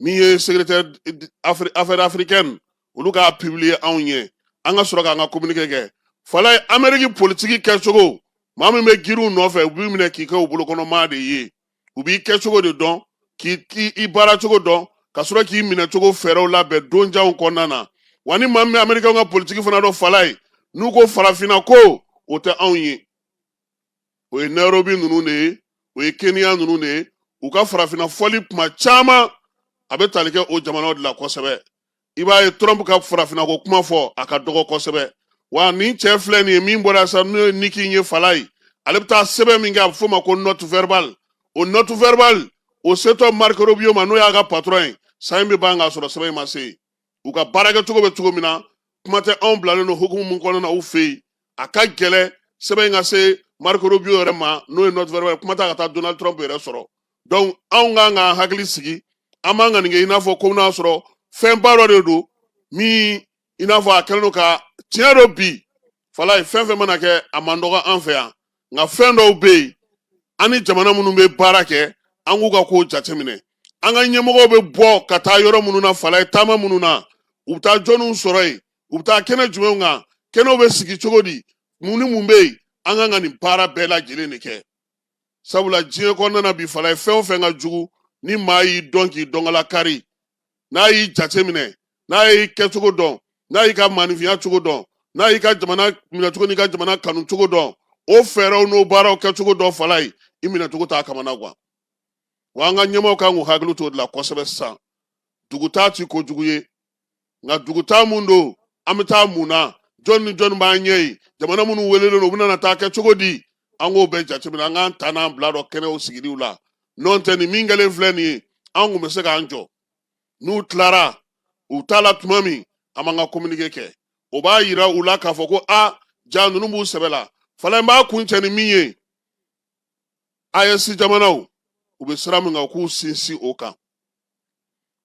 Min ye secrétaire affaires africaines, olu k'a publier anw ye, an ka sɔrɔ k'an ka communiqué kɛ. Falaye, Amérique politiki kɛcogo, maa min bɛ girin u nɔfɛ, u b'i minɛ k'i kɛ u bolokɔnɔmaa de ye. U b'i kɛcogo de dɔn, k'i i baara cogo dɔn, ka sɔrɔ k'i minɛcogo fɛɛrɛw labɛn donjanw kɔnɔna na. Wa ni maa min bɛ Américain ka politiki fana dɔn, Falaye, n'u ko farafinna ko, o tɛ anw ye, o ye Nairobi ninnu de ye, o ye Kenya ninnu de ye. U ka farafinna fɔli kuma caman a bɛ tali kɛ o jamanaw de la kosɛbɛ. I b'a ye Trump ka farafinna ko kuma fɔ, a ka dɔgɔ kosɛbɛ. Wa nin cɛ filɛ nin ye min bɔra sisan, n'o ye Niki ye, Falaye, ale bɛ taa sɛbɛn min kɛ, a bɛ f'o ma ko note verbale. O note verbale, o setɔ Marco Rubio ma, n'o y'a ka patron ye, san in bɛ ban k'a sɔrɔ sɛbɛn in ma se yen. U ka baarakɛcogo bɛ cogo min na, kuma tɛ anw bilalen don hukumu min kɔnɔna na u fɛ yen, a ka gɛlɛn sɛbɛn in ka se Marco Rubio yɛrɛ ma, n'o ye note verbale, kuma tɛ ka taa Donald Trump yɛrɛ sɔrɔ. Donc anw kan k'an hakili sigi, an man ka nin kɛ i n'a fɔ ko n'a sɔrɔ fɛnba dɔ de don min i n'a fɔ a kɛlen don ka tiɲɛ dɔ bi. Falaye, fɛn fɛn mana kɛ, a man dɔgɔ an fɛ yan, nka fɛn dɔw bɛ yen, an ni jamana minnu bɛ baara kɛ, an k'u ka kow jateminɛ. An ka ɲɛmɔgɔw bɛ bɔ ka taa yɔrɔ minnu na, Falaye, taama minnu na, u bɛ taa jɔnniw sɔrɔ yen, u bɛ taa kɛnɛ jumɛnw kan, kɛnɛw bɛ sigi cogo di, mun ni mun bɛ yen, an kan ka nin baara bɛɛ lajɛlen de kɛ. Sabula diɲɛ kɔnɔna na bi, Falaye, fɛn o fɛn ka jugu, ni maa y'i dɔn k'i dɔnkala kari, n'a y'i jate minɛ, n'a y'i kɛcogo dɔn, n'a y'i ka maaninfinya cogo dɔn, n'a y'i ka jamana minɛcogo n'i ka jamana kanu cogo dɔn, o fɛɛrɛw n'o baaraw kɛcogo dɔn, Falaye, i minɛcogo t'a kamana gan. Wa an ka ɲɛmaaw kan k'u hakili t'o de la kosɛbɛ. Sisan dugutaa ti kojugu ye, nka dugutaa mun don, an bɛ taa mun na, jɔn ni jɔn b'an ɲɛ yen, jamana minnu welelen don, u bɛna taa kɛ cogo di, an k'o bɛɛ jateminɛ, an k'an ta n'an bila dɔ kɛnɛw sigiliw la. N'o tɛ, nin min kɛlen filɛ nin ye, an kun bɛ se k'an jɔ n'u tilara u t'a la tuma min, an b'an ka communiqué kɛ. O b'a yira u la k'a fɔ ko a ja ninnu b'u sɛbɛ la. Falaye, n b'a kuncɛ ni min ye, AES jamanaw, u bɛ sira min kan, u k'u sinsin o kan,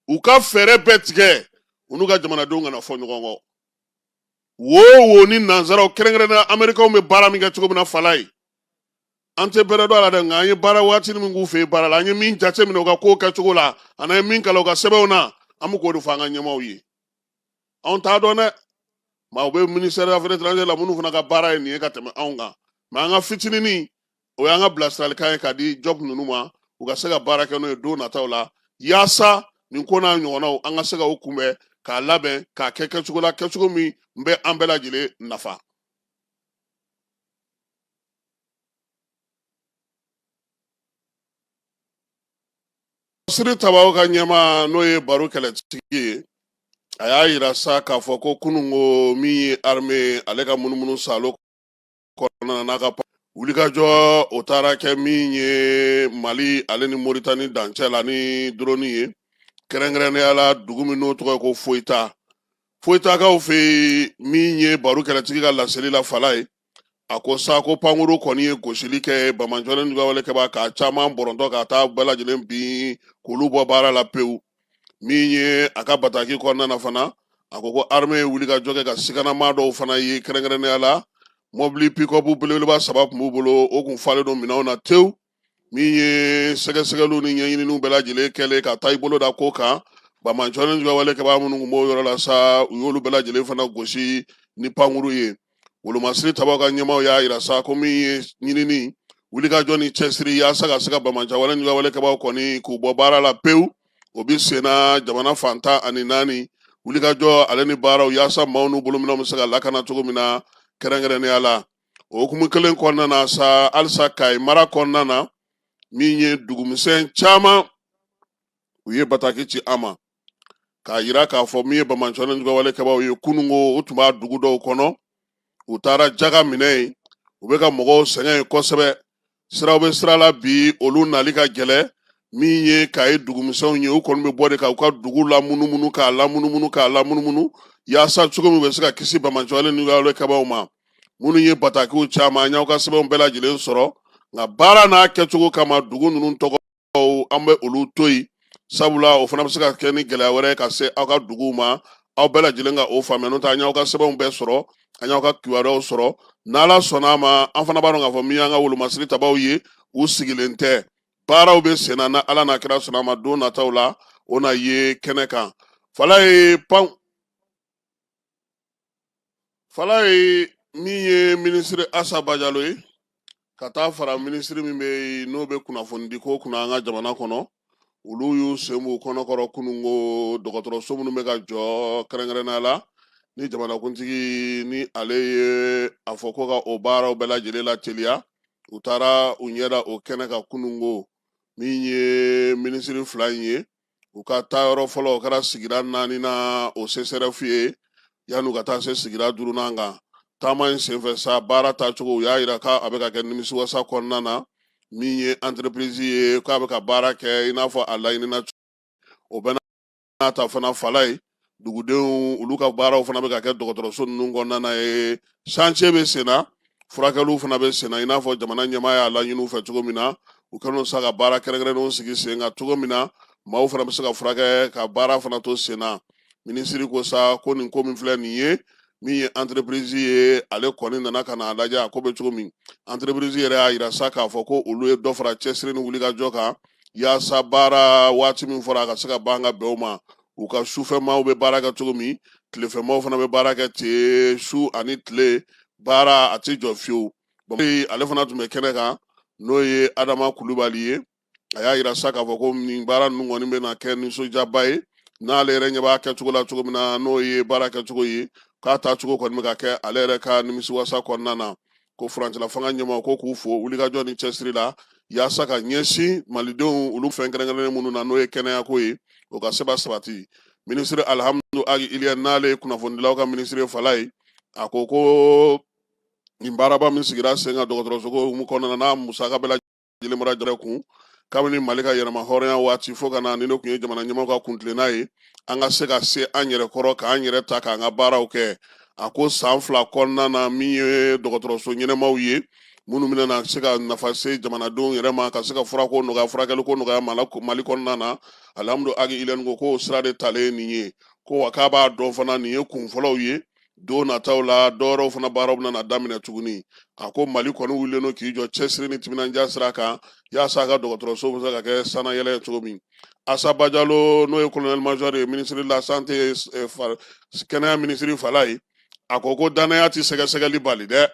u ka fɛɛrɛ bɛɛ tigɛ u n'u ka jamanadenw kana fɔ ɲɔgɔn kɔ. Wo wo ni nanzaraw, kɛrɛnkɛrɛnnenya Amerikaw, bɛ baara min kɛ cogo min na, Falaye, an tɛ bɛrɛ dɔn a la dɛ, nka an ye baara waati min k'u fɛ yen baara la, an ye min jate minɛ u ka kow kɛcogo la, ani an ye min kalan u ka sɛbɛnw na, an bɛ k'o de fɔ an ka ɲɛmaaw ye. Anw t'a dɔn dɛ, maaw bɛ ministère des affaires étrangères la minnu fana ka baara ye nin ye ka tɛmɛ anw kan, mais an ka fitininin, o y'an ka bilasiralikan ye ka di job ninnu ma, u ka se ka baara kɛ n'o ye don nataw la, yaasa nin ko n'a ɲɔgɔnnaw, an ka se ka o kunbɛn k'a labɛn k'a kɛ kɛcogo la, kɛcogo min bɛ an bɛɛ lajɛlen nafa. Siri tabaw ka ɲɛmaa, n'o ye baro kɛlɛtigi ye, a y'a yira sa k'a fɔ ko kununko min ye armée ale ka munumunu salo kɔnɔna n'a ka wulikajɔ, o taara kɛ min ye Mali ale ni Moritani dancɛ la ni drone ye, kɛrɛnkɛrɛnnenya la dugu min n'o tɔgɔ ye ko Foyita, Foyitakaw fɛ yen. Min ye baro kɛlɛtigi ka laseli la, Falaye, a ko sa ko pankuru kɔni ye gosili kɛ banbaanciwale juguyawale kɛbaa k'a caman bɔrɔntɔ ka taa bɛɛ lajɛlen bin k'olu bɔ baara la pewu. Min ye a ka bataki kɔnɔna na fana, a ko ko armée ye wulikajɔ kɛ ka siganamaa dɔw fana ye, kɛrɛnkɛrɛnnenya la mɔbili pick-up belebeleba 3 tun b'u bolo, o kun falen don minɛnw na tewu. Min ye sɛgɛsɛgɛliw ni ɲɛɲininiw bɛɛ lajɛlen kɛlen ka taa i bolo da ko kan, banbaanciwale juguyawale kɛbaa minnu tun b'o yɔrɔ la sa, u y'olu bɛɛ lajɛlen fana gosi ni pankuru ye. Wolomasiri tabaw ka ɲɛmaaw y'a yira sa ko min ye ɲinini, wulikajɔ ni cɛsiri yaasa ka se ka banbaanciwale juguyawale kɛbaaw kɔni k'u bɔ baara la pewu, o bi senna jamana fan 14, wulikajɔ ale ni baaraw yaasa maaw n'u bolominɛnw bɛ se ka lakana cogo min na, kɛrɛnkɛrɛnnenya la. O hukumu kelen kɔnɔna na sa, halisa Kayi mara kɔnɔna na, min ye dugumisɛn caman, u ye bataki ci an ma k'a yira k'a fɔ min ye banbaanciwale juguyawale kɛbaaw ye, kununko u tun b'a dugu dɔw kɔnɔ, u taara jaga minɛ yen, u bɛ ka mɔgɔw sɛgɛn yen kosɛbɛ. Siraw bɛ sira la bi, olu nali ka gɛlɛn. Min ye Kayi dugumisɛnw ye, u kɔni bɛ bɔ de ka u ka dugu lamunumunu, k'a lamunumunu, k'a lamunumunu, yaasa cogo min u bɛ se ka kisi banbaanciwale juguyawale kɛbaaw ma. Minnu ye batakiw caman, an y'aw ka sɛbɛnw bɛɛ lajɛlen sɔrɔ, nka baara n'a kɛcogo kama, dugu ninnu tɔgɔ an bɛ olu to yen, sabula o fana bɛ se ka kɛ ni gɛlɛya wɛrɛ ye ka se aw ka duguw ma. Aw bɛɛ lajɛlen ka o faamuya, n'o tɛ an y'aw ka sɛbɛnw bɛɛ sɔrɔ, an y'aw ka kibaruyaw sɔrɔ. N'Ala sɔnna a ma, an fana b'a dɔn k'a fɔ min y'an ka wolomasiri tabaw ye, u sigilen tɛ, baaraw bɛ senna. Na Ala n'a kira sɔnna a ma, don nataw la, o na ye kɛnɛ kan. Falaye pan Falaye, min ye minisiri Asa Bajalo ye, ka taa fara minisiri min bɛ yen n'o bɛ kunnafonidi ko kunna an ka jamana kɔnɔ, olu y'u sen b'u kɔnɔkɔrɔ kununko dɔgɔtɔrɔso minnu bɛ ka jɔ, kɛrɛnkɛrɛnnenya la ni jamanakuntigi ni ale ye a fɔ ko ka o baaraw bɛɛ lajɛlen lateliya. U taara u ɲɛ da o kɛnɛ kan kununko. Min ye minisiri fila in ye, u ka taayɔrɔ fɔlɔ o kɛra sigida naaninan, o CSRéf ye, yan'u ka taa se sigida duurunan kan. Taama in senfɛ sa, baara taacogo, u y'a yira k'a bɛ ka kɛ nimisiwasa kɔnɔna na. Min ye entreprise ye, k'a bɛ ka baara kɛ i n'a fɔ a laɲinina. O bɛɛ n'a ta fana, Falaye, dugudenw olu ka baaraw fana bɛ ka kɛ dɔgɔtɔrɔso ninnu kɔnɔna na ye. Chantier bɛ senna, furakɛliw fana bɛ senna, i n'a fɔ jamana ɲɛmaa y'a laɲini u fɛ cogo min na. U kɛlen sa ka baara kɛrɛnkɛrɛnnenw sigi sen kan cogo min na maaw fana bɛ se ka furakɛ, ka baara fana to senna. Minisiri ko sa ko nin ko min filɛ nin ye, min ye entreprise ye, ale kɔni nana ka n'a lajɛ a ko bɛ cogo min. Entreprise yɛrɛ y'a yira sa k'a fɔ ko olu ye dɔ fara cɛsiri ni wulikajɔ kan yaasa baara waati min fɔra, a ka se ka ban ka bɛn o ma. U ka sufɛmaw bɛ baara kɛ cogo min, tilefɛmaw fana bɛ baara kɛ ten. Su ani tile baara a tɛ jɔ fiyewu. Ale fana tun bɛ kɛnɛ kan, n'o ye Adama Kulubali ye. A y'a yira sa k'a fɔ ko nin baara ninnu kɔni bɛna kɛ nisɔndiyaba ye, n'ale yɛrɛ ɲɛ b'a kɛcogo la cogo min na, n'o ye baara kɛcogo ye, k'a taacogo kɔni bɛ ka kɛ ale yɛrɛ ka nimisiwasa kɔnɔna na. Ko furancɛla fanga ɲɛmaaw ko k'u fo wulikajɔ ni cɛsiri la yaasa ka ɲɛsin malidenw olu fɛn kɛrɛnkɛrɛnnen minnu na, n'o ye kɛnɛyako ye, o ka se ka sabati. Minisiri Alihamudu Agi Iliya, n'ale ye kunnafonidilaw ka minisiri Falaye, a ko ko nin baaraba min sigira sen kan dɔgɔtɔrɔso ko hukumu kɔnɔna na, n'a musaka bɛɛ lajɛlen bɔra jamana kun kabini Mali ka yɛrɛma hɔrɔnya waati fo ka na ni ne tun ye jamana ɲɛmaaw ka kuntilenna ye, an ka se ka se an yɛrɛ kɔrɔ, k'an yɛrɛ ta, k'an ka baaraw kɛ. A ko san 2 kɔnɔna na, min ye dɔgɔtɔrɔso ɲɛnɛmaw ye minnu bɛna se ka nafa se jamanadenw yɛrɛ ma, ka se ka furako nɔgɔya, furakɛliko nɔgɔya Mali kɔnɔna na, Alihamudu Agi Iliyɛni ko k'o sira de talen nin ye. Ko wa k'a b'a dɔn fana nin ye kun fɔlɔw ye, don nataw la dɔwɛrɛw fana baaraw bɛna daminɛ tuguni. A ko Mali kɔni wulilen don k'i jɔ cɛsiri ni timinandiya sira kan yaasa a ka dɔgɔtɔrɔso bɛ se ka kɛ sanayɛlɛ ye cogo min. Asa Bajalo, n'o ye colonel major ye, ministre de la santé, kɛnɛya minisiri Falaye, a ko ko danaya tɛ sɛgɛsɛgɛli bali dɛ.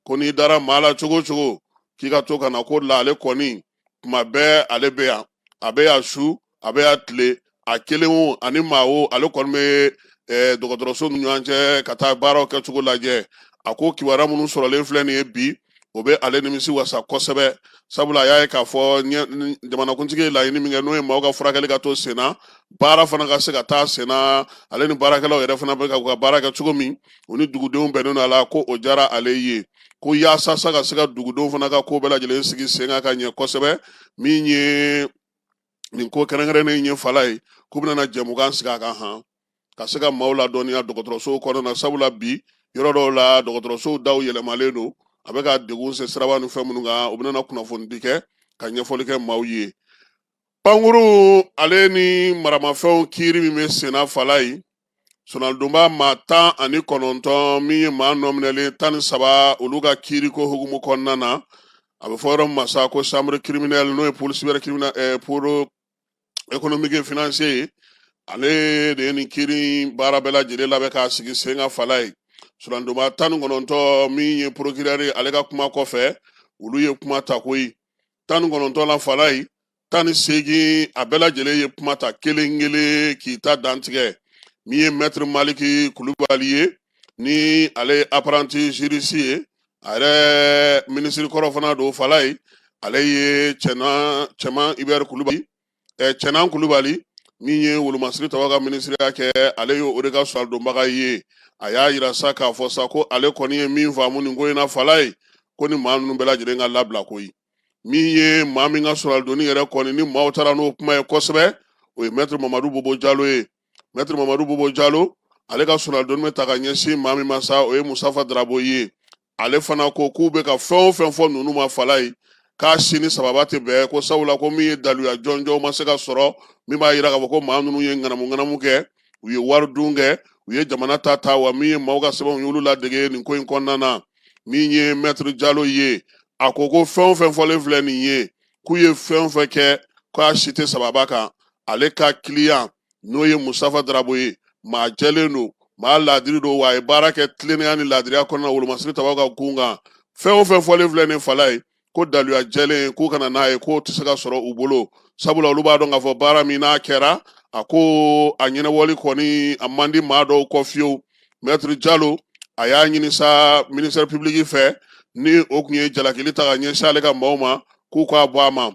Ko n'i dara maa la cogo o cogo, k'i ka to ka na ko la, ale kɔni kuma bɛɛ ale bɛ yan, a bɛ yan su, a bɛ yan tile, a kelen o ani maa o, ale kɔni bɛ dɔgɔtɔrɔso ni ɲɔgɔn cɛ ka taa baaraw kɛcogo lajɛ. A ko kibaruya minnu sɔrɔlen filɛ nin ye bi, o bɛ ale nimisi wasa kosɛbɛ, sabula a y'a ye k'a fɔ jamanakuntigi ye laɲini min kɛ, n'o ye maaw ka furakɛli ka to sen na, baara fana ka se ka taa sen na, ale ni baarakɛlaw yɛrɛ fana bɛ ka u ka baara kɛ cogo min, u ni dugudenw bɛnnen don a la, ko o diyara ale ye. Ko yaasa sa ka se ka dugudenw fana ka ko bɛɛ lajɛlen sigi sen kan ka ɲɛ kosɛbɛ, min ye nin ko kɛrɛnkɛrɛnnen ye Falaye, k'u bɛna na jɛmukan sigi a kan han ka se ka maaw ladɔnniya dɔgɔtɔrɔsow kɔnɔna na, sabula bi yɔrɔ dɔw la dɔgɔtɔrɔsow daw yɛlɛmalen don, a bɛ ka degun se siraba ni fɛn minnu kan. U bɛna na kunnafonidi kɛ ka ɲɛfɔli kɛ maaw ye. Pankuru ale ni maramafɛnw kiiri min bɛ senna Falaye, sonadonba maa 19, min ye maa nɔminɛlen 13, olu ka kiiriko hukumu kɔnɔna na, a bɛ fɔ yɔrɔ min ma sa ko chambre criminelle, n'o ye pôle cybercriminel, pôle économique et financier ye, ale de ye nin kiiri baara bɛɛ lajɛlen labɛn k'a sigi sen kan Falaye. Sonadonba 19, min ye procureur ye, ale ka kuma kɔfɛ, olu ye kuma ta koyi. 19 la Falaye, 18 a bɛɛ lajɛlen ye kuma ta kelen kelen k'i ta dantigɛ. Min ye maître Maliki Kulubali ye, ni ale ye apprenti juriste ye, a yɛrɛ minisiri kɔrɔ fana don Falaye, ale ye cɛna cɛman Ibɛri Kulubali, Cɛnan Kulubali, min ye wolomasiri tɔgɔ ka minisiriya kɛ, ale ye o de ka sɔrɔdonbaga ye. A y'a yira sa k'a fɔ sa ko ale kɔni ye min faamu nin ko in na Falaye, ko ni maa ninnu bɛɛ lajɛlen ka labila koyi. Min ye maa min ka sɔrɔdonni yɛrɛ kɔni ni maaw taara n'o kuma ye kosɛbɛ, o ye maître Mamadu Bobo Jalo ye. Maître Mamadu Bobo Jalo, ale ka sɔrɔdonni bɛ ta ka ɲɛsin maa min ma sa, o ye Musafa Darabo ye. Ale fana ko k'u bɛ ka fɛn o fɛn fɔ ninnu ma Falaye, k'a si ni sababa tɛ bɛn, ko sabula ko min ye daluya jɔnjɔnw ma se ka sɔrɔ min b'a yira k'a fɔ ko maa ninnu ye ŋanamu ŋanamu kɛ, u ye wari dun kɛ, u ye jamana ta ta, wa min ye maaw ka sɛbɛnw y'olu ladege nin ko in kɔnɔna na. Min ye maître Jalo ye, a ko ko fɛn o fɛn fɔlen filɛ nin ye, k'u ye fɛn o fɛn kɛ, k'a si tɛ sababa kan. Ale ka kiliyan, n'o ye Mustafa Darabo ye, maa jɛlen don, maa laadiri don, wa a ye baara kɛ tilennenya ni laadiriya kɔnɔna wolomasiri tabaw ka gun kan. Fɛn o fɛn fɔlen filɛ nin fala ye, ko daluya jɛlen k'u kana n'a ye, k'o tɛ se ka sɔrɔ u bolo, sabula olu b'a dɔn k'a fɔ baara min n'a kɛra, a ko a ɲɛnabɔli kɔni a man di maa dɔw kɔ fiyewu. Mɛtiri Jalo, a y'a ɲini sa ministère public fɛ, ni o tun ye jalakili ta ka ɲɛsin ale ka maaw ma, k'u k'a bɔ a ma.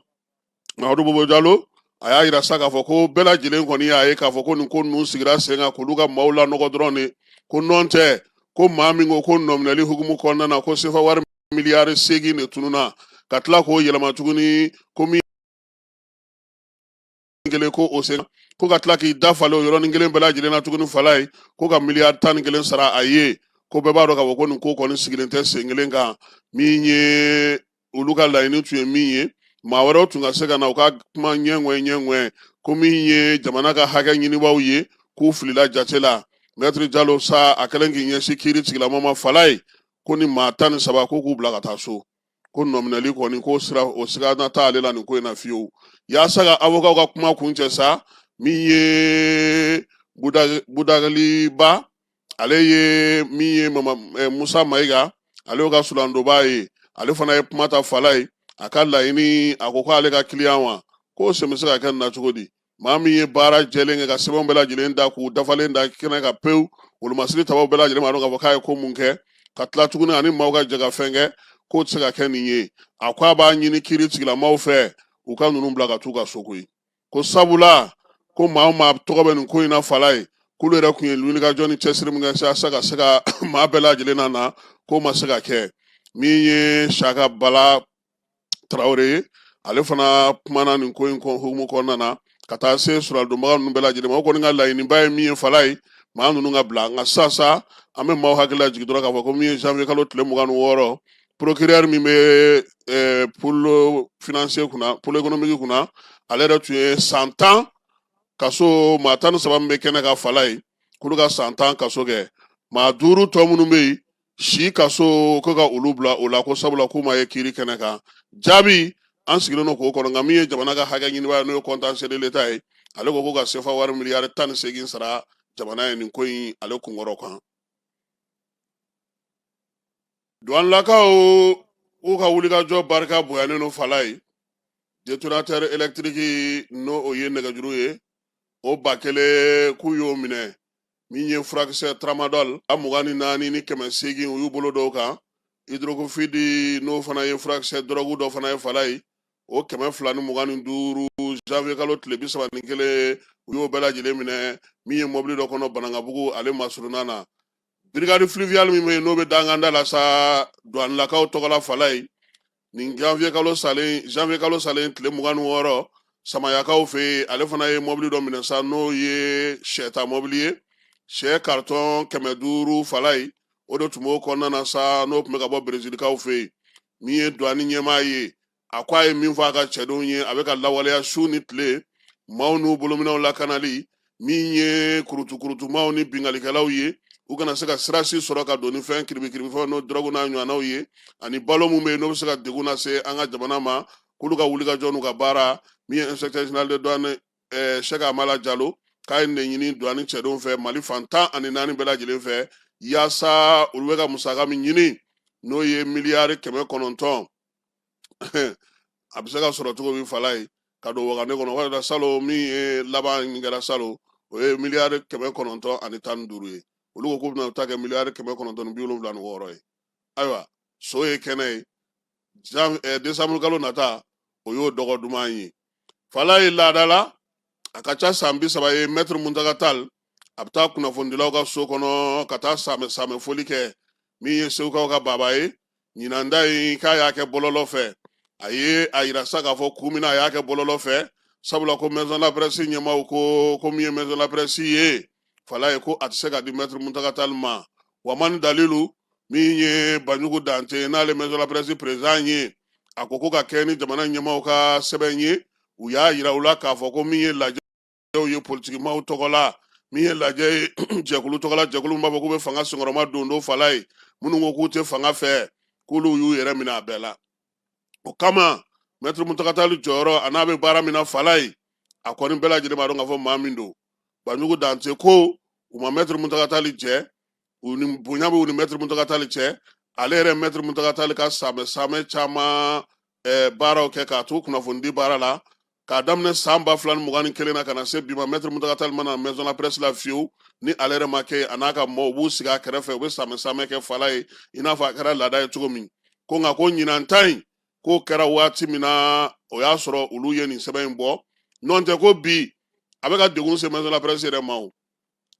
Mamadu Bobo Jalo, a y'a yira sa k'a fɔ ko bɛɛ lajɛlen kɔni y'a ye k'a fɔ ko nin ko ninnu sigira sen kan k'olu ka maaw lanɔgɔ dɔrɔn de. Ko nɔn tɛ, ko maa min ko ko nɔminɛli hukumu kɔnɔna na, ko sefa wari miliyari 8 de tununa, ka tila k'o yɛlɛma tuguni ko min kelen ko o sen, ko ka tila k'i da falen o yɔrɔnin kelen bɛɛ lajɛlen na tuguni fala ye, ko ka miliyari 11 sara a ye, ko bɛɛ b'a dɔn k'a fɔ ko nin ko kɔni sigilen tɛ sen kelen kan. Min ye olu ka laɲini tun ye min ye, maa wɛrɛw tun ka se ka na u ka kuma ɲɛŋɛ ɲɛŋɛ, ko min ye jamana ka hakɛ ɲinibaaw ye, k'u filila jate la. Mɛtiri Jalo sa, a kɛlen k'i ɲɛsin kiiri tigilamɔgɔ ma fala ye, ko ni maa 13, ko k'u bila ka taa so, ko nɔminɛli kɔni ko sira o siga na t'ale la nin ko in na fiyewu. Yaasa ka avokaw ka kuma kuncɛ sa, min ye Budagaliba, ale ye min ye mama Musa Mayiga, ale y'o ka sulandoba ye, ale fana ye kuma ta fala ye. A ka laɲini, a ko k'ale ka kiliyan wa, k'o sen bɛ se ka kɛ nin na cogo di? Maa min ye baara jɛlen kɛ ka sɛbɛnw bɛɛ lajɛlen da k'u dafalen da kɛnɛ kan pewu, wolomasiri tabaw bɛɛ lajɛlen b'a dɔn k'a fɔ k'a ye ko mun kɛ, ka tila tuguni ani maaw ka jɛ ka fɛn kɛ, k'o tɛ se ka kɛ nin ye. A ko a b'a ɲini kiiri tigilamaaw fɛ, u ka ninnu bila ka t'u ka so koyi, ko sabula ko maa o maa tɔgɔ bɛ nin ko in na fala ye, k'olu yɛrɛ tun ye wulikajɔ ni cɛsiri min kɛ sisan ka se ka maa bɛɛ lajɛlen na na, k'o ma se ka kɛ. Min ye Saka Bala Tarawele ye, ale fana kumana nin ko in hukumu kɔnɔna na ka taa se suladonbaga ninnu bɛɛ lajɛlen ma. O kɔni ka laɲiniba ye min ye fala ye, maa ninnu ka bila. Nka sisan sa, an bɛ maaw hakili lajigin dɔrɔn k'a fɔ ko min ye janvier kalo tile 26, procureur min bɛ pôle financier kunna, pôle économique kunna, ale yɛrɛ tun ye san 10 kaso, maa 13 min bɛ kɛnɛ kan fala ye, k'olu ka san 10 kaso kɛ. Maa duuru tɔ minnu bɛ yen, si kaso, ko ka olu bila o la, ko sabula k'u ma ye kiiri kɛnɛ kan. Jaabi an sigilen don k'o kɔnɔ. Nka min ye jamana ka hakɛ ɲinibaa ye, n'o ye contentieux de l'État ye, ale ko ko ka sefa wari miliyari 18 sara jamana ye nin ko in ale kunkɔrɔ kan. Duwanilakaw k'u ka wulikajɔ barika bonyanen don fala ye. Détonateur électrique, n'o o ye nɛgɛjuru ye, o 1000, k'u y'o minɛ. Min ye furakisɛ tramadol a 824, u y'u bolo dɔw kan. Hydrocofidi, n'o fana ye furakisɛ dɔrɔgu dɔ fana ye fala ye, o 225, janvier kalo tile 31, u y'o bɛɛ lajɛlen minɛ min ye mɔbili dɔ kɔnɔ Banankabugu ale masurunna na. Brigade fluviale min bɛ yen, n'o bɛ danganda la sa duwanilakaw tɔgɔ la fala ye, nin janvier kalo salen tile 26, Samayakaw fɛ yen, ale fana ye mɔbili dɔ minɛ sa, n'o ye sɛta mɔbili ye, sɛ karitɔn 500 fala ye, o de tun b'o kɔnɔna na sa, n'o tun bɛ ka bɔ Berezilikaw fɛ yen. Min ye duwani ɲɛmaa ye, a ko a ye min fɔ a ka cɛdenw ye, a bɛ ka lawaleya su ni tile, maaw n'u bolominɛw lakanali, min ye kurutukurutumaw ni binkalikɛlaw ye, u kana se ka sira si sɔrɔ ka don ni fɛn kiribikiribifɛnw, n'o dɔrɔgu n'a ɲɔgɔnnaw ye, ani balo min bɛ yen n'o bɛ se ka degun lase an ka jamana ma, k'olu ka wulikajɔ n'u ka baara. Min ye inspecteur général de douane Sɛki Amala Jalo, k'a ye nin de ɲini douane cɛdenw fɛ Mali fan 14 bɛɛ lajɛlen fɛ, yaasa olu bɛ ka musaka min ɲini, n'o ye miliyari 900, a bɛ se ka sɔrɔ cogo min fala ye ka don wagane kɔnɔ. Walima salon min ye laban min kɛra salon, o ye miliyari 915 ye. Olu ko k'u bɛna taa kɛ miliyari 976 ye. Ayiwa, so ye kɛnɛ ye, desanburu kalo nata, o y'o dɔgɔ duman ye fala ye. Laada la, a ka ca san 30 ye, mɛtiri Muntaga Tal, a bɛ taa kunnafonidilaw ka so kɔnɔ ka taa samɛ samɛ foli kɛ. Min ye Segukaw ka baba ye, ɲinan ta in, k'a y'a kɛ bɔlɔlɔ fɛ. A ye a yira sa k'a fɔ kun min na a y'a kɛ bɔlɔlɔ fɛ, sabula ko maison la presse ɲɛmaaw ko min ye maison la presse ye fala ye, ko a tɛ se ka di mɛtiri Muntaga Tal ma. Wa man dalilu, min ye Banjugu Dante, n'ale maison la presse président ye, a ko ka kɛ ni jamana ɲɛmaaw ka sɛbɛn ye, u y'a yira u la k'a fɔ ko min ye lajɛw ye politikimaw tɔgɔ la, min ye lajɛ ye jɛkulu tɔgɔ la, jɛkulu min b'a fɔ k'u bɛ fanga senkɔrɔma don don fala ye, minnu ko k'u tɛ fanga fɛ, k'olu y'u yɛrɛ minɛ a bɛɛ la. O kama, mɛtiri Muntaga Tal jɔyɔrɔ a n'a bɛ baara min na fala ye, A kɔni bɛɛ lajɛlen b'a dɔn k'a fɔ maa min don, Banjugu Dante, ko u ma Mɛtiri Muntaga Tali jɛ, u ni bonya bɛ u ni Mɛtiri Muntaga Tali cɛ. Ale yɛrɛ Mɛtiri Muntaga Tali ka samɛ samɛ caman baaraw kɛ k'a to kunnafonidi baara la k'a daminɛ san 2021 na ka na se bi ma. Mɛtiri Muntaga Tali ma na Maison la Presse la fiyewu ni ale yɛrɛ ma kɛ, a n'a ka maaw b'u sigi a kɛrɛfɛ, u bɛ samɛ samɛ kɛ fala ye, i n'a fɔ a kɛra laada ye cogo min. Ko nka ko ɲinan ta in, k'o kɛra waati min na, o y'a sɔrɔ olu ye nin sɛbɛn in bɔ. Nɔntɛ ko bi a bɛ ka degun se Maison la Presse yɛrɛ ma. O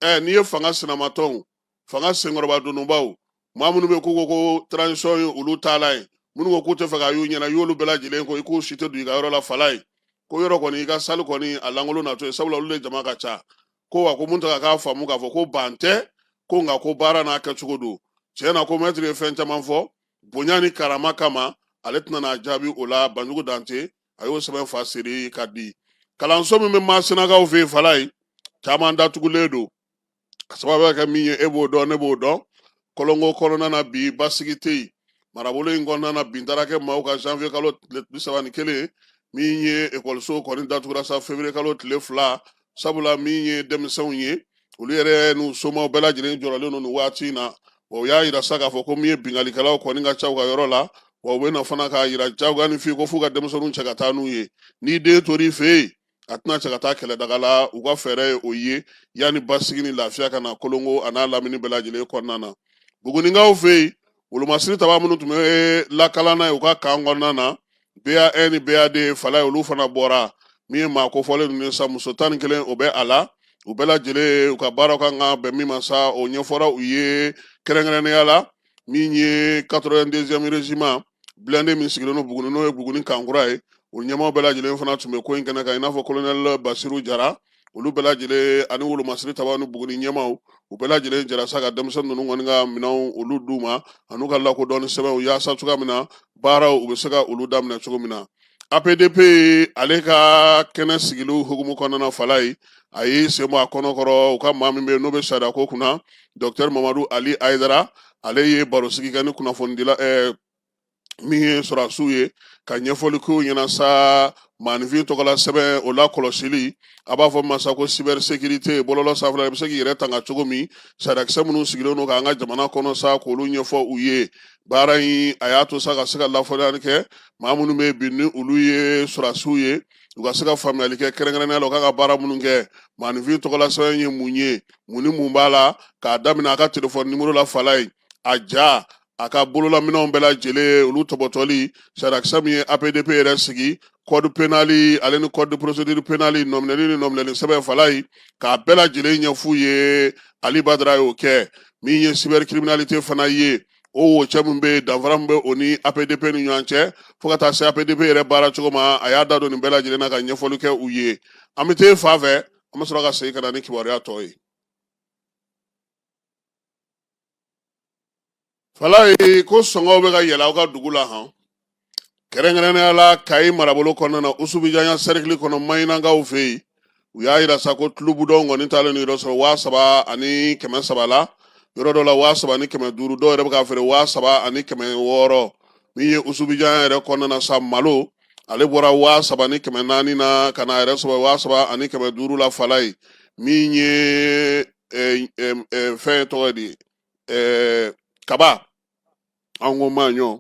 n'i ye fanga sinamatɔnw, fanga senkɔrɔba donbaw, maa minnu bɛ ko transition ye olu taalan ye, minnu ko k'u tɛ fɛ k'a y'u ɲɛna, i y'olu bɛɛ lajɛlen ko i k'u si tɛ don i ka yɔrɔ la fala ye, ko yɔrɔ kɔni i ka salle kɔni a lankolon na to yen, sabula olu de jama ka ca. Ko wa ko Muntaga k'a faamu k'a fɔ ko ban tɛ ko, nka ko baara n'a kɛcogo don. Tiɲɛ na, ko mɛtiri ye fɛn caman fɔ bonya ni karama kama, ale tɛna n'a jaabi o la. Banjugu Dante, a y'o sɛbɛn fa seri ka di. Kalanso min bɛ Masinakaw fɛ yen fala ye, caman datugulen don. A sababu bɛ kɛ min ye, e b'o dɔn, ne b'o dɔn. Kɔlɔnko kɔnɔna na bi, basigi tɛ yen marabolo in kɔnɔna na. Bin taara kɛ maaw kan janvier kalo tile 31. Min ye ekɔliso kɔni datugura sa février kalo tile 2, sabula min ye denmisɛnw ye, olu yɛrɛ n'u somaw bɛɛ lajɛlen jɔrɔlen don nin waati in na. Wa u y'a yira sa k'a fɔ ko min ye binkalikɛlaw kɔni ka ca u ka yɔrɔ la, wa u bɛ na fana k'a yira jagoya ni f'i ko f'u ka denmisɛnninw cɛ ka taa n'u ye. N'i den tor'i fɛ yen, a tɛna cɛ ka taa kɛlɛdaga la. U ka fɛɛrɛ ye o ye yanni basigi ni lafiya ka na Kolongo a n'a lamini bɛɛ lajɛlen kɔnɔna na. Buguninkaw fɛ yen, wolomasiri taba minnu tun bɛ lakalan n'a ye u ka kan kɔnɔna na, BA1 ni BA2 fala ye, olu fana bɔra. Min ye maa kofɔlen ninnu ye sa, muso 11 o bɛ a la. U bɛɛ lajɛlen u ka baaraw kan ka bɛn min ma sa, o ɲɛfɔra u ye kɛrɛnkɛrɛnnenya la. Min ye 82e régiment blindé min sigilen don Buguni, n'o ye Buguni kankura ye, o ɲɛmaaw bɛɛ lajɛlen fana tun bɛ ko in kɛnɛ kan, i n'a fɔ colonel Basiru Jara. Olu bɛɛ lajɛlen ani wolomasiri tabaw ni Buguni ɲɛmaaw, u bɛɛ lajɛlen jɛra sa ka denmisɛnnin ninnu kɔni ka minɛnw olu d'u ma, an'u ka lakodɔnni sɛbɛnw, yaasa cogoya min na baaraw u bɛ se ka olu daminɛ cogo min na. APDP ale ka kɛnɛ sigiliw hukumu kɔnɔna fala ye, a y'i sen bɔ a kɔnɔ kɔrɔ. U ka maa min bɛ yen n'o bɛ sariya ko kunna, docteur Mamadu Ali Ayidara, ale ye barosigi kɛ ni kunnafonidila min ye sɔrɔdasiw ye, ka ɲɛfɔli k'u ɲɛna sa maaninfin tɔgɔla sɛbɛn o la kɔlɔsili, a b'a fɔ masa ko cybersécurité, bɔlɔlɔ sanfɛla, i bɛ se k'i yɛrɛ tanga cogo min, sariyakisɛ minnu sigilen don k'an ka jamana kɔnɔ sa, k'olu ɲɛfɔ u ye. Baara in a y'a to sa ka se ka lafɔliyali kɛ maa minnu bɛ bi ni olu ye sɔrɔdasiw ye, u ka se ka faamuyali kɛ kɛrɛnkɛrɛnnenya la u kan ka baara minnu kɛ, maaninfin tɔgɔla sɛbɛn ye mun ye, mun ni mun b'a la, k'a daminɛ a ka telefɔni nimoro la fala ye, a ja, a ka bololaminɛnw bɛɛ lajɛlen olu tɔbɔtɔli, sariyakisɛ min ye APDP yɛrɛ sigi, code pénal ale ni code de procédure pénale, nɔminɛli ni nɔminɛli sɛbɛn fala ye, k'a bɛɛ lajɛlen ɲɛf'u ye. Ali Badara y'o kɛ. Min ye cybercriminalité fana ye, o wo cɛ min bɛ yen, danfara min bɛ o ni APDP ni ɲɔgɔn cɛ, fo ka taa se APDP yɛrɛ baara cogo ma, a y'a da don nin bɛɛ lajɛlen na ka ɲɛfɔli kɛ u ye. An bɛ t'e fan fɛ, an bɛ sɔrɔ ka segin ka na ni kibaruya tɔ ye. Falaye, ko sɔngɔw bɛ ka yɛlɛ aw ka dugu la han, kɛrɛnkɛrɛnnenya la Kayi marabolo kɔnɔna na, Usubijanya sɛrikili kɔnɔ, Maɲinakaw fɛ yen. U y'a yira sa ko tulubudɔn kɔni taalen don yɔrɔ sɔrɔ 3300 la, yɔrɔ dɔ la 3500, dɔw yɛrɛ bɛ k'a feere 3600. Min ye Usubijanya yɛrɛ kɔnɔna na sa, malo ale bɔra 3400 na ka na a yɛrɛ sɔrɔ 3500 la Falaye. Min ye fɛn tɔgɔ di, kaba, an ko maɲɔ,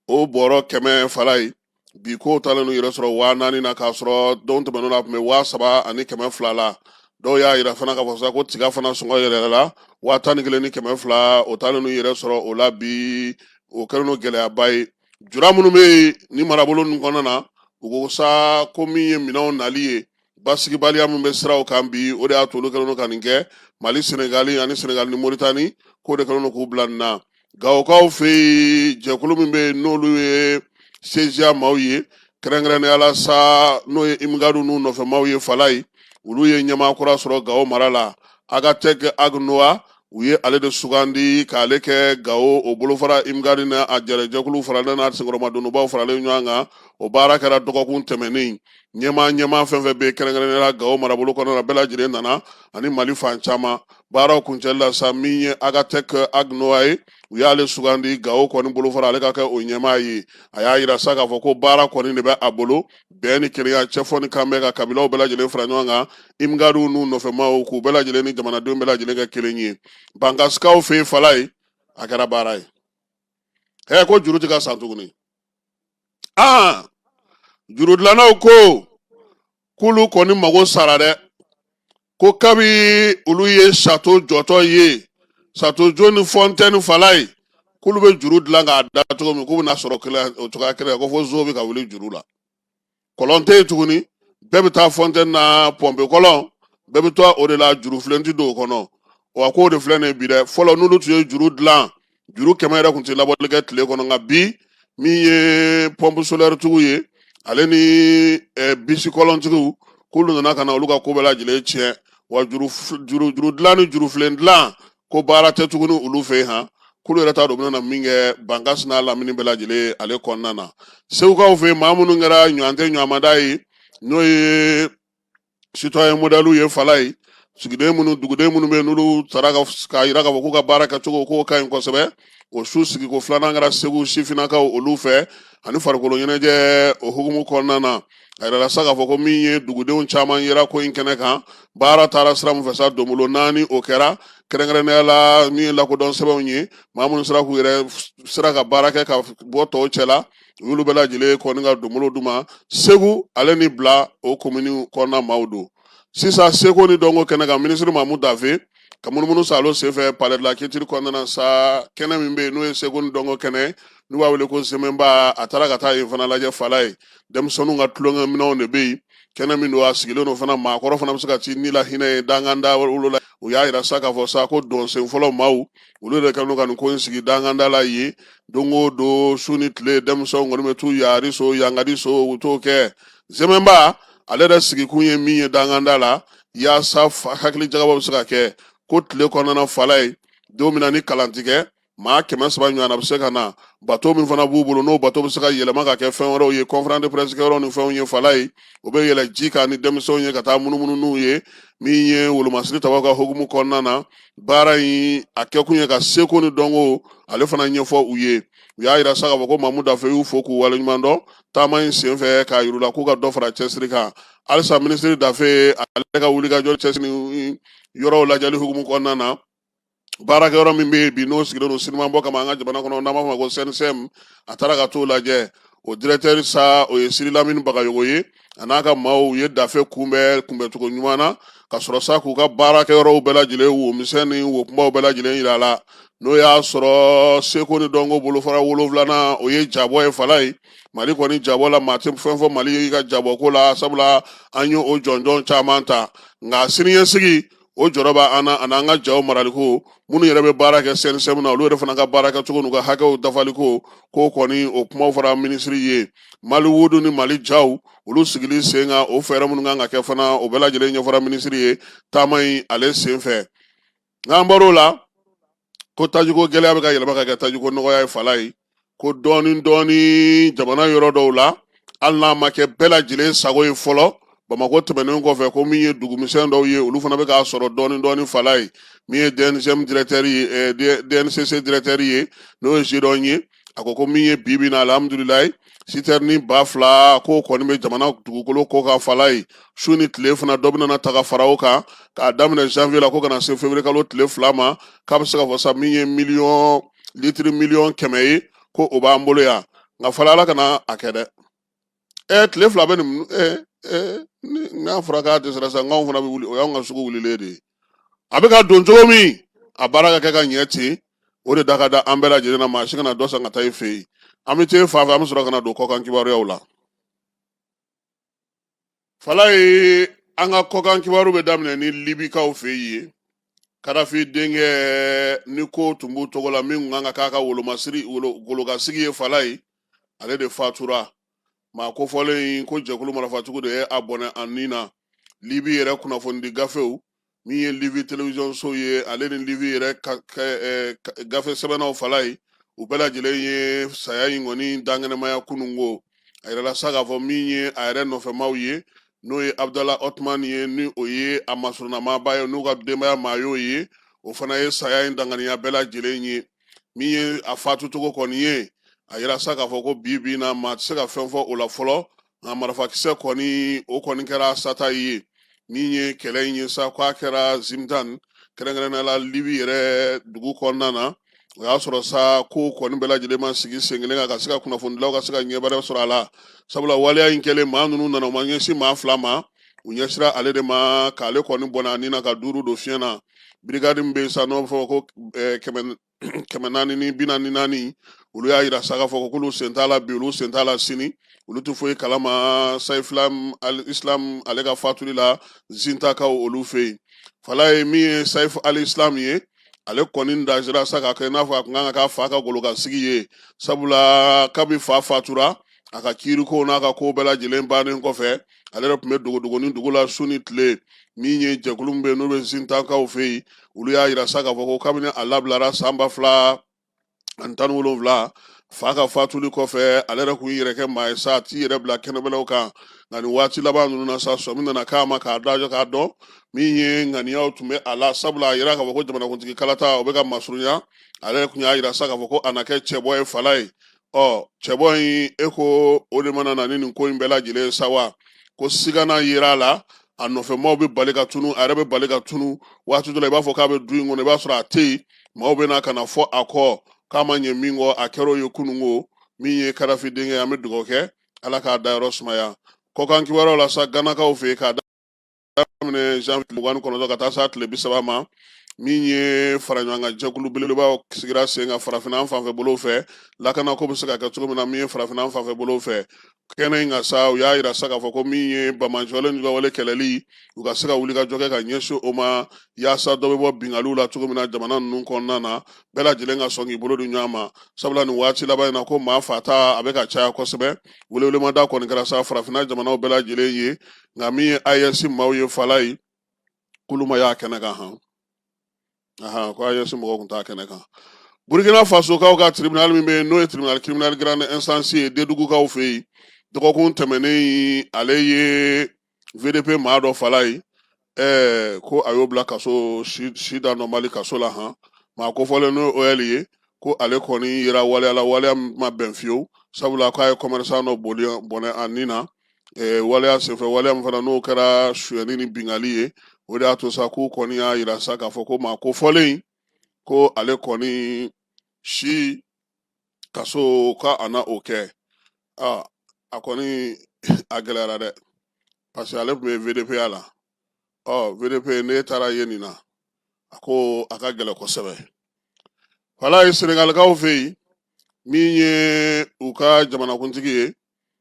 o bɔrɔ 100 Falaye, bi ko taalen n'u yɛrɛ sɔrɔ 4000 na, k'a sɔrɔ don tɛmɛnenw na a tun bɛ 3200 la. Dɔw y'a yira fana k'a fɔ sa ko tiga fana sɔngɔ yɛlɛla 11200, o taalen n'u yɛrɛ sɔrɔ o la bi. O kɛlen don gɛlɛyaba ye. Jura minnu bɛ yen ni marabolo ninnu kɔnɔna na, u ko sa ko min ye minɛnw nali ye, basigibaliya min bɛ siraw kan bi, o de y'a to olu kɛlen don ka nin kɛ. Mali, Senegali ani Senegali ni Moritani, k'o de kɛlen don k'u bila nin na. Gawokaw fɛ yen, jɛkulu min bɛ yen n'olu ye CGA maaw ye, kɛrɛnkɛrɛnnenya la sa n'o ye Imgadu n'u nɔfɛ maaw ye Falaye, olu ye ɲɛmaa kura sɔrɔ Gawo mara la, Agatɛk Agnoa. U ye ale de sugandi k'ale kɛ Gawo o bolofara Imgadi n'a a jɛrɛjɛkulu faralen n'a senkɔrɔmadonbaw faralen ɲɔgɔn kan. O baara kɛra dɔgɔkun tɛmɛnen. Ɲɛmaa fɛn fɛn bɛ yen, kɛrɛnkɛrɛnnenya la Gawo marabolo kɔnɔna na, bɛɛ lajɛlen nana ani Mali fan caman. Baaraw kuncɛli la sa, min ye Agatɛk Agnoa ye, u y'ale sugandi Gawo kɔni bolofara, ale ka kɛ o ɲɛmaa ye. A y'a yira sa k'a fɔ ko baara kɔni de bɛ a bolo, bɛn ni kelenya, cɛfɔ ni kanbɛn, ka kabilaw bɛɛ lajɛlen fara ɲɔgɔn kan, Imgadiw n'u nɔfɛmaw, k'u bɛɛ lajɛlen ni jamanadenw bɛɛ lajɛlen kɛ kelen ye. Bankasikaw fɛ yen, Falaye, a kɛra baara ye. Ko juru tɛ ka san tuguni. Aa, juru dilannaw ko k'olu kɔni mago sara dɛ, ko kabi olu ye sato jɔtɔ ye, sato jo ni fɔntɛni, Falaye, k'olu bɛ juru dilan k'a da cogo min, k'u bɛna sɔrɔ kelen o cogoya kelen, ko fo zo bɛ ka wuli juru la. Kɔlɔn tɛ yen tuguni, bɛɛ bɛ taa fɔntɛni na, pɔnpe kɔlɔn, bɛɛ bɛ taa o de la, juru filen tɛ don o kɔnɔ. Wa k'o de filɛ nin ye bi dɛ. Fɔlɔ, n'olu tun ye juru dilan, juru 100 yɛrɛ tun tɛ labɔli kɛ tile kɔnɔ, nka bi, min ye pɔnpe solɛri tigiw ye, ale ni bisi kɔlɔntigiw, k'olu nana ka na olu ka ko bɛɛ lajɛlen tiɲɛ. Wa juru juru dilan ni juru filen dilan, ko baara tɛ tuguni olu fɛ yen han. K'olu yɛrɛ t'a dɔn u bɛna min kɛ Bankasi n'a lamini bɛɛ lajɛlen ale kɔnɔna na. Segukaw fɛ yen, maa minnu kɛra ɲɔgɔn tɛ ɲɔgɔnmada ye, n'o ye citoyen modèle ye, Falaye, sigiden minnu, duguden minnu bɛ yen, n'olu taara k'a yira k'a fɔ k'u ka baara kɛcogo k'o ka ɲi kosɛbɛ, o su sigiko filanan kɛra Segu sifinnakaw olu fɛ ani farikolo ɲɛnajɛ o hukumu kɔnɔna na. A yirala sa k'a fɔ ko min ye dugudenw caman yera ko in kɛnɛ kan. Baara taara sira min fɛ sa, donbolo naani o kɛra, kɛrɛnkɛrɛnnenya la min ye lakodɔn sɛbɛnw ye, maa minnu sera k'u yɛrɛ sera ka baara kɛ ka bɔ tɔw cɛ la, u y'olu bɛɛ lajɛlen kɔni ka donbolo d'u ma. Segu ale ni Bila o komini kɔnɔna maaw don. Sisan, seko ni dɔnko kɛnɛ kan, minisiri Mamu Dafe ka munumunu salo senfɛ Palais de la Culture kɔnɔna na sa, kɛnɛ min bɛ yen n'o ye seko ni dɔnko kɛnɛ, n'u b'a wele ko Zemenba, a taara ka taa yen fana lajɛ. Falaye, denmisɛnninw ka tulonkɛ minɛnw de bɛ yen. Kɛnɛ min don, a sigilen don fana, maakɔrɔ fana bɛ se ka t'i ni la hinɛ ye danganda wolo la. U y'a yira sa k'a fɔ sa ko dɔnsen fɔlɔ maaw, olu de kɛlen don ka nin ko in sigi danganda la yen. Don o don, su ni tile, denmisɛnw kɔni bɛ t'u yaari so yangadi so, u t'o kɛ. Zemenba ale yɛrɛ sigikun ye min ye danganda la, yaasa hakili jagabɔ bɛ se ka kɛ ko tile kɔnɔna, Falaye, don min na ni kalan ti kɛ, maa 300 ɲɔgɔnna bɛ se ka na. Bato min fana b'u bolo, n'o bato bɛ se ka yɛlɛma ka kɛ fɛn wɛrɛw ye, conférence de presse kɛyɔrɔ ni fɛnw ye, Falaye, o bɛ yɛlɛ ji kan ni denmisɛnw ye ka taa munumunu n'u ye. Min ye wolomasiri tabaw ka hukumu kɔnɔna na, baara in a kɛkun ye ka seko ni dɔnko ale fana ɲɛfɔ u ye. U y'a yira sa k'a fɔ ko Mamu Dafe y'u fo k'u waleɲuman dɔn taama in senfɛ, k'a yir'u la k'u ka dɔ fara cɛsiri kan halisa. Minisiri Dafe ale ka wulikajɔ, cɛsiri ni yɔrɔw lajɛli hukumu kɔnɔna na, baarakɛyɔrɔ min bɛ yen bi, n'o sigilen don sinimabɔ kama an ka jamana kɔnɔ, n'an b'a fɔ ma ko CNSM, a taara ka t'o lajɛ. O directeur sa, o ye Siri Lamini Bagayogo ye, a n'a ka maaw ye Dafe kunbɛn kunbɛncogo ɲuman na, ka sɔrɔ sa k'u ka baarakɛyɔrɔw bɛɛ lajɛlen, wo misɛn ni wo kunbaw bɛɛ lajɛlen yira a la. N'o y'a sɔrɔ seko ni dɔnko bolofara wolonfilanan, o ye jabɔ ye, Falaye. Mali kɔni jabɔ la, maa tɛ fɛn fɔ Mali ka jabɔ ko la, sabula an ye o jɔnjɔn caman ta, nka siniɲɛsigi o jɔrɔ b'an na, ani an ka jaw maraliko. Minnu yɛrɛ bɛ baara kɛ CNSM na, olu yɛrɛ fana ka baara kɛcogo n'u ka hakɛw dafaliko ko kɔni, o kumaw fɔra minisiri ye. Maliwudu ni Mali jaw, olu sigili sen kan, o fɛɛrɛ minnu kan ka kɛ fana, o bɛɛ lajɛlen ɲɛfɔra minisiri ye taama in ale senfɛ. N'an bɔr'o la, ko tajiko gɛlɛya bɛ ka yɛlɛma ka kɛ tajiko nɔgɔya ye, Falaye, ko dɔɔni dɔɔni jamana yɔrɔ dɔw la, hali n'a ma kɛ bɛɛ lajɛlen sago ye fɔlɔ. Bamakɔ tɛmɛnen kɔfɛ, ko min ye dugumisɛn dɔw ye, olu fana bɛ k'a sɔrɔ dɔɔni dɔɔni, Falaye. Min ye DNCM directeur ye, DNCC directeur ye, n'o ye Zidɔn ye, a ko ko min ye bi bi na, alhamdulilayi, sitɛrini 2000 k'o kɔni bɛ jamana dugukolo kɔ kan, Falaye. Su ni tile fana, dɔ bɛna ta ka fara o kan k'a daminɛ janvier la ko ka na se février kalo tile 2 ma, k'a bɛ se ka fɔ sa min ye miliyɔn litiri 100 miliyɔn ye, ko o b'an bolo yan. Nka fala, Ala kana a kɛ dɛ. Tile 2 bɛ nin. N'a fɔra k'a dɛsɛra sa, nkanw fana bɛ wuli, o y'anw ka sugu wulilen de ye. A bɛ ka don cogo min, a baara ka kɛ ka ɲɛ ten, o de da ka da an bɛɛ lajɛlen na. Maa si kana dɔ san ka taa i fɛ yen. An bɛ t'e fan fɛ, an bɛ sɔrɔ ka na don kɔkan kibaruyaw la, Falaye. An ka kɔkan kibaru bɛ daminɛ ni Libikaw fɛ yen. Kadafi denkɛ ni ko tun b'u tɔgɔ la, min tun kan ka k'a ka wolomasiri golokasigi ye, Falaye, ale de fatura. Maa kofɔlen in ko jɛkulu marafatigiw de ye a bɔnɛ a ni na. Libi yɛrɛ kunnafonidi gafew, min ye Libi telewisɔn so ye, ale ni Libi yɛrɛ gafe sɛbɛnnaw, Falaye, u bɛɛ lajɛlen ye saya in kɔni dankɛnɛmaya kununko. A yirala sa k'a fɔ min ye a yɛrɛ nɔfɛmaw ye, n'o ye Abdala Otman ye, ni o ye a masurunnamaaba ye, n'u ka denbaya maa y'o ye, o fana ye saya in danganiya bɛɛ lajɛlen ye. Min ye a fatucogo kɔni ye, a yira sa k'a fɔ ko bi bi in na, maa tɛ se ka fɛn fɔ o la fɔlɔ, nka marifakisɛ kɔni, o kɔni kɛra sata ye. Min ye kɛlɛ in ye sa, k'a kɛra Zintan, kɛrɛnkɛrɛnnenya la Libi yɛrɛ dugu kɔnɔna na. O y'a sɔrɔ sa ko kɔni bɛɛ lajɛlen ma sigi sen kelen kan ka se ka kunnafonidilaw ka se ka ɲɛbɛrɛ sɔrɔ a la, sabula waleya in kɛlen, maa ninnu nana, u ma ɲɛsin maa fila ma, u ɲɛsira ale de ma, k'ale kɔni bɔnɛ a ni na ka duuru don fiɲɛ na. Brigade min bɛ yen sa, n'o bɛ fɔ ko 444, olu y'a yira sa k'a fɔ ko k'olu sen t'a la bi, olu sen t'a la sini, olu tɛ foyi kalama Saif al-Islam ale ka fatuli la Zintakaw olu fɛ yen. Fala ye min ye Saif al-Islam ye, ale kɔni dasira sa k'a kɛ i n'a fɔ a tun kan ka k'a fa ka golokansigi ye, sabula kabi fa fatura, a ka kiiriko n'a ka ko bɛɛ lajɛlen bannen kɔfɛ, ale yɛrɛ tun bɛ dogodogonin dugu la su ni tile. Min ye jɛkulu min bɛ yen, n'o bɛ Zintankaw fɛ yen, olu y'a yira sa k'a fɔ ko kabini a labilara san 2017, fa ka fatuli kɔfɛ, ale yɛrɛ kun yɛrɛ kɛ maa ye sa, a t'i yɛrɛ bila kɛnɛbɛlɛw kan. Nka nin waati laban ninnu na sa, sɔmi nana k'a ma k'a dajɔ k'a dɔn min ye ŋaniyaw tun bɛ a la, sabula a yira k'a fɔ ko jamanakuntigi kalata, o bɛ ka masurunya. Ale yɛrɛ kun y'a yira sa k'a fɔ ko a na kɛ cɛbɔ ye fala ye. Ɔ cɛbɔ in, e ko o de mana na ni nin ko in bɛɛ lajɛlen sa wa? Ko sigana yera a la, a nɔfɛmaaw bɛ bali ka tunu, a yɛrɛ bɛ bali ka tunu. Waati dɔ la, i b'a fɔ k'a bɛ du in kɔnɔ, i b'a sɔrɔ a tɛ yen. Maaw bɛ na ka na fɔ a kɔ k'a ma ɲɛ min kɔ, a kɛra o ye kununko. Min ye Kadafi denkɛ, an bɛ dugawu kɛ, Ala k'a dayɔrɔ sumaya. Kɔkan kibaruyaw la sa, Ganakaw fɛ yen, k'a daminɛ janvier 29 ka taa s'a tile 30 ma, min ye faraɲɔgɔnkan jɛkulu belebelebaw sigira sen kan farafinna fanfɛ bolo fɛ, lakanako bɛ se ka kɛ cogo min na min ye farafinna fanfɛ bolo fɛ. Kɛnɛ in kan sa, u y'a yira sa k'a fɔ ko min ye banbaanciwale ni wale kɛlɛli, u ka se ka wuli ka jɔ kɛ ka ɲɛsin o ma, yaasa dɔ bɛ bɔ binkaliw la cogo min na jamana ninnu kɔnɔna na, bɛɛ lajɛlen ka sɔn k'i bolo di ɲɔgɔn ma, sabula nin waati laban in na, ko maa fata a bɛ ka caya kosɛbɛ. Welewelemada kɔni kɛra sa farafinna jamanaw bɛɛ lajɛlen ye, nka min ye AES maaw ye, fala ye, k'olu ma y'a kɛnɛ kan han. Ahan, ko AES mɔgɔw tun t'a kɛnɛ kan. Burkina Faso kaw ka tribunal min bɛ yen, n'o ye tribunal criminel grande instance ye Dedugukaw fɛ yen, dɔgɔkun tɛmɛnen, ale ye VDP maa dɔ fala ye, ko a y'o bila kaso si dan dɔnbali kaso la han. Maa kofɔlen, n'o OL ye, ko ale kɔni yera waleya la, waleya min ma bɛn fiyewu, sabula k'a ye commerçant dɔ boli bɔnɛ a ni na waleya senfɛ, waleya min fana n'o kɛra suyɛni ni bingali ye. O de y'a to sa k'u kɔni y'a yira sa k'a fɔ ko maa kofɔlen, ko ale kɔni si kaso ka a na o kɛ. A kɔni a gɛlɛyara dɛ, parce que ale tun bɛ VDP ya la. Ɔ VDP, n'e taara ye nin na, a ko a ka gɛlɛn kosɛbɛ. Wala ye Senegalikaw fɛ yen, min ye u ka jamanakuntigi ye,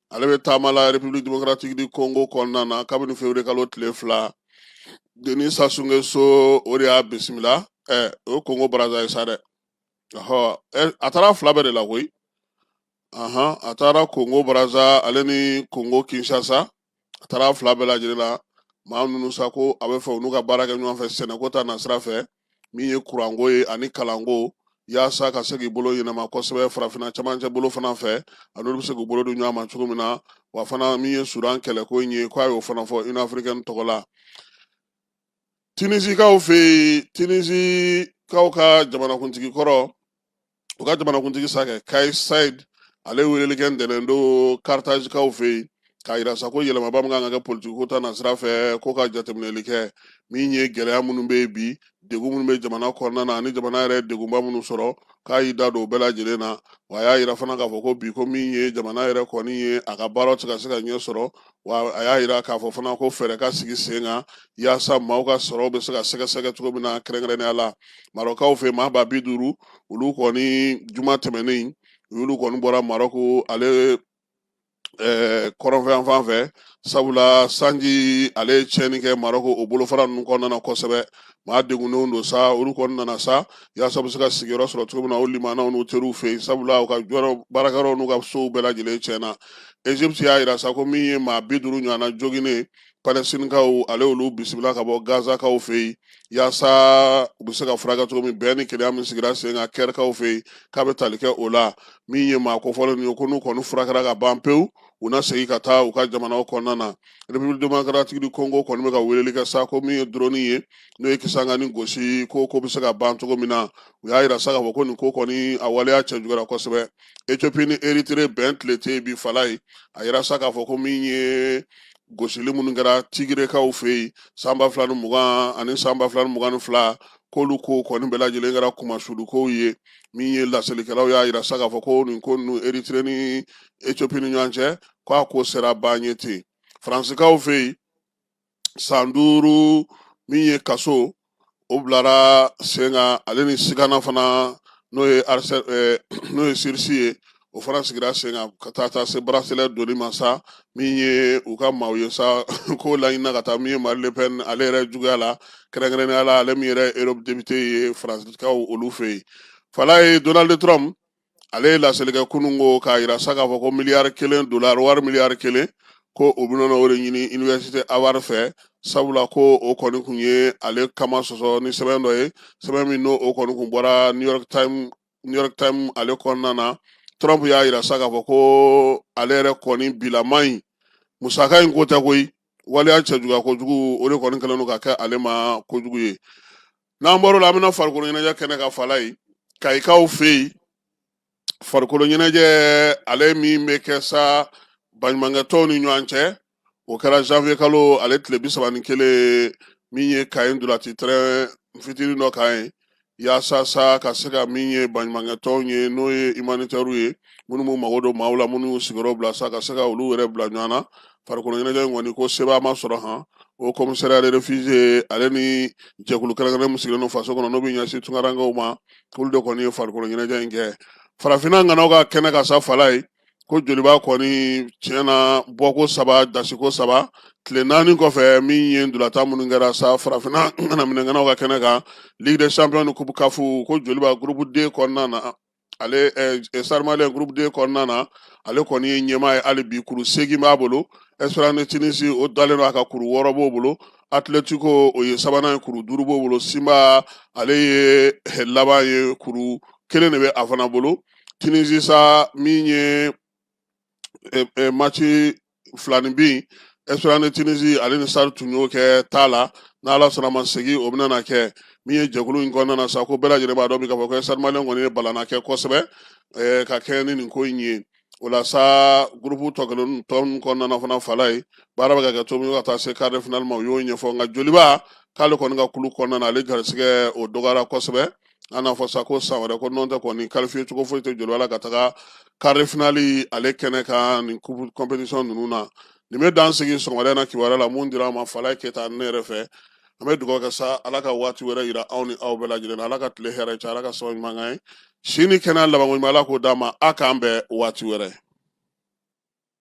ale bɛ taama la République démocratique du Congo kɔnɔna na kabini février kalo tile 2. Denis Sassou Nguesso, o de y'a bisimila. O ye Congo Brazza ye sa dɛ. Ɔhɔ, a taara fila bɛɛ de la koyi. Ahan, a taara Congo Brazza ale ni Congo Kinshasa, a taara fila bɛɛ lajɛlen la. Maa ninnu sa, ko a bɛ fɛ u n'u ka baara kɛ ɲɔgɔn fɛ sɛnɛko ta nasira fɛ, min ye kuranko ye ani kalanko, yaasa ka se k'i bolo yɛlɛma kosɛbɛ farafinna camancɛ bolo fana fɛ, a n'olu bɛ se k'u bolo di ɲɔgɔn ma cogo min na. Wa fana, min ye Sudan kɛlɛko in ye, k'a y'o fana fɔ Union africaine tɔgɔ la. Tunisikaw fɛ yen, Tunisikaw ka jamanakuntigi kɔrɔ, u ka jamanakuntigi sa kɛ Kais Saied, ale weleli kɛ ntɛnɛn don Carthagekaw fɛ yen, k'a yira sa ko yɛlɛmaba min kan ka kɛ politiki ko ta nasira fɛ, ko ka jateminɛli kɛ min ye gɛlɛya minnu bɛ yen bi, degun minnu bɛ jamana kɔnɔna na ani jamana yɛrɛ degunba minnu sɔrɔ, k'a y'i da don o bɛɛ lajɛlen na. Wa a y'a yira fana k'a fɔ ko bi, ko min ye jamana yɛrɛ kɔni ye, a ka baaraw tɛ ka se ka ɲɛ sɔrɔ. Wa a y'a yira k'a fɔ fana ko fɛɛrɛ ka sigi sen kan yaasa maaw ka sɔrɔw bɛ se ka sɛgɛsɛgɛ cogo min na, kɛrɛnkɛrɛnnenya la Marɔkaw fɛ, maa 50,000, olu kɔni juma tɛmɛnen, olu kɔni bɔra Marɔku ale kɔrɔnfɛ yanfan fɛ, sabula sanji ale ye tiɲɛni kɛ Marɔku o bolofara ninnu kɔnɔna na kosɛbɛ. Maa degunnenw don sa, olu kɔni nana sa yaasa bɛ se ka sigiyɔrɔ sɔrɔ cogo min na o limanaw n'u teriw fɛ yen, sabula u ka jɔyɔrɔ baarakɛyɔrɔw n'u ka sow bɛɛ lajɛlen tiɲɛna. Egypte y'a yira sa ko min ye maa 50 ɲɔgɔnna joginnen Palɛstinikaw, ale olu bisimila ka bɔ Gazakaw fɛ yen, yaasa u bɛ se ka furakɛ cogo min. Bɛn ni kelenya min sigira sen kan Kɛrikaw fɛ yen, k'a bɛ tali kɛ o la. Min ye maa kofɔlen ye, ko n'u kɔni furakɛra ka ban pewu, U na segin ka taa u ka jamanaw kɔnɔna na. République démocratique du Congo kɔni bɛ ka weleli kɛ sa ko min ye drone ye, n'o ye Kisangani gosi, ko bɛ se ka ban cogo min na. U y'a yira sa k'a fɔ ko nin ko kɔni a waleya cɛjuguyara kosɛbɛ. Ethiopie ni Érythrée bɛn tile tɛ yen bi Falaye. A yira sa k'a fɔ ko min ye gosili minnu kɛra Tigrekaw fɛ yen san 2020 ani san 2022, k'olu ko kɔni bɛɛ lajɛlen kɛra kumasulukow ye. Min ye laselikɛlaw y'a yira sa k'a fɔ ko nin ko ninnu Érythrée ni Ethiopie ni ɲɔgɔn cɛ, k'a ko sera ban ye ten. Faransikaw fɛ yen, san 5 min ye kaso, o bilara sen kan. Ale ni sigana fana, n'o ye n'o ye sursis ye, o fana sigira sen kan ka taa se bracelet donni ma sa. Min ye u ka maaw ye sa ko laɲinina ka taa min ye Marine Le Pen ale yɛrɛ juguya la, kɛrɛnkɛrɛnnenya la ale min yɛrɛ Europe député ye Faransikaw olu fɛ yen. Falaye, Donald Trump ale ye laseli kɛ kunun ko k'a yira sa k'a fɔ ko miliyari 1 dolari, wari miliyari 1, ko o bɛna o de ɲini université Harvard fɛ, sabula ko o kɔni kun ye ale kama sɔsɔ ni sɛbɛn dɔ ye, sɛbɛn min n'o o kɔni kun bɔra New York Times ale kɔnɔna na. Trump y'a yira sa k'a fɔ ko ale yɛrɛ kɔni bilama in musaka in ko tɛ koyi, waleya cɛjuguya kojugu o de kɔni kɛlen don ka kɛ ale ma kojugu ye. N'an bɔr'o la, an bɛna farikolo ɲɛnajɛ kɛnɛ kan Falaye. Kayikaw fɛ yen, farikolo ɲɛnajɛ ale min bɛ kɛ sa baɲumankɛtɔnw ni ɲɔgɔn cɛ, o kɛra janvier kalo ale tile 31, min ye Kayi ntolaci terrain fitinin dɔ kan ye, yaasa sa ka se ka min ye baɲumankɛtɔnw ye, n'o ye humanitaire ye, minnu b'u mago don maaw la, minnu y'u sigiyɔrɔ bila sa, ka se ka olu yɛrɛ bila ɲɔgɔn na. Farikolo ɲɛnajɛ in kɔni ko sebaa ma sɔrɔ han. Haut commissariat des réfugiés ale ni jɛkulu kɛrɛnkɛrɛn min sigilen don faso kɔnɔ, n'o bɛ ɲɛsin tunkarankew ma, olu de kɔni ye farikolo ɲɛnajɛ in kɛ. Farafinna ŋanaw ka kɛnɛ kan sa Falaye, ko Joliba kɔni tiɲɛ na bɔko saba, dasiko saba, tile 4 kɔfɛ, min ye ntolatan minnu kɛra sa farafinna ŋanaminɛ ŋanaw ka kɛnɛ kan, Ligue des champions ni Coupe CAF, ko Joliba groupe D kɔnɔna na, ale Stade Malien groupe D kɔnɔna na, ale kɔni ye ɲɛmaa ye hali bi, kuru 8 b'a bolo. Esperance de Tunisie, o dalen don a ka, kuru 6 b'o bolo. Atletico, o ye sabanan ye, kuru 5 b'o bolo. Simba, ale ye laban ye, kuru 1 de bɛ a fana bolo. Tunisie sa, min ye match fila ni bin, Esperance de Tunisie ale ni Stade tun y'o kɛ ta la. N'Ala sɔnna ma, segin o bɛna na kɛ. Min ye jɛkulu in kɔnɔna na sa, ko bɛɛ lajɛlen b'a dɔn bi k'a fɔ ko Stade Malien kɔni ye balana kɛ kosɛbɛ ka kɛɲɛ ni nin ko in ye. O la sa, groupe tɔ kelen tɔ ninnu kɔnɔna na fana Falaye, baara bɛ ka kɛ cogo min ka taa se quart de finale ma, u y'o ɲɛfɔ. Nka Joliba k'ale kɔni ka kulu kɔnɔna na, ale garisɛgɛ o dɔgɔyara kosɛbɛ. An n'a fɔ sa ko san wɛrɛ ko nɔn tɛ kɔni qualifié cogo foyi tɛ Joliba la ka taga quart de finale ale kɛnɛ kan nin coupe compétition ninnu na. Nin bɛ dan sigi sɔgɔmada in na kibaruya la mun dira an ma Falaye Keyita ne yɛrɛ fɛ. An bɛ dugawu kɛ sa, Ala ka waati wɛrɛ yira anw ni aw bɛɛ lajɛlen na. Ala ka tile hɛrɛ caya, Ala ka sababu ɲuman k'an ye, si ni kɛnɛya labanko ɲuman, Ala k'o d'an ma. A k'an bɛn waati wɛrɛ.